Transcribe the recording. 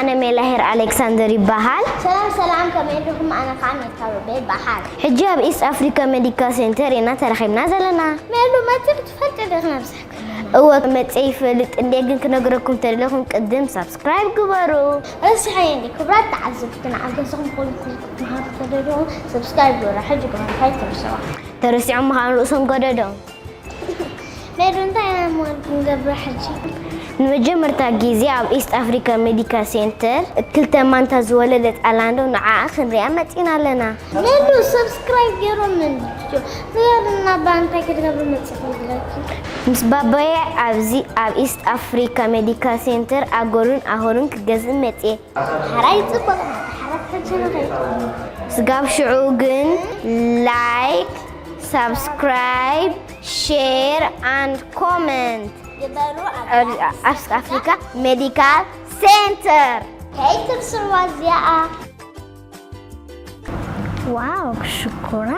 ኣነ ሜላሄር ኣሌክሳንደር ይበሃል። ሰላም ሰላም፣ ከመይ ኣለኹም? ኣነ ከዓ ሜታ ሮቤል በሃል። ሕጂ ኣብ ኢስት ኣፍሪካ ሜዲካል ሴንተር ኢና ተረኺብና ዘለና። ሜሉ መፂ ክትፈልጢ ዲኺ ናብዛክ? እወ መፀ ይፈልጥ እንደ ግን ክነግረኩም ተደለኹም ቅድም ሳብስክራይብ ግበሩ። ረስሐ እንዲ ክብራት ተዓዘብቲ ንዓብ ገዛኹም ኮንኩም ክትመሃሩ ተደለኹም ሰብስክራይብ ግበሩ። ሕጂ ግበሩ፣ እንታይ ትርስዋ? ተረሲዖም ምዃኑ ርእሶም ገደዶም። ሜሉ እንታይ ኢና ምዃን ክንገብር ሕጂ? ንመጀመርታ ግዜ ኣብ ኢስት ኣፍሪካ ሜዲካል ሴንተር ክልተ ማንታ ዝወለደት ኣላንዶ ንዓኣ ክንሪኣ መፂና ኣለና። ሜሉ ሰብስክራይብ ገይሮም ምን ንገርና ባ እንታይ ክትገብር መፂኹም ብለኪ? ምስ ባባየ ኣብዚ ኣብ ኢስት ኣፍሪካ ሜዲካል ሴንተር ኣጎርን ኣሆርን ክገዝእ መፅየ። ሓራይ ፅቡቕ ሓራት ሕጂ ንኸይድ ስጋብ ሽዑ ግን ላይክ ሳብስክራይብ ሼር ኣንድ ኮመንት ግበሩ። ኣብ ኣፍሪካ ሜዲካል ሴንተር ከይትርስዋ እዚኣ። ዋው ሽኮራ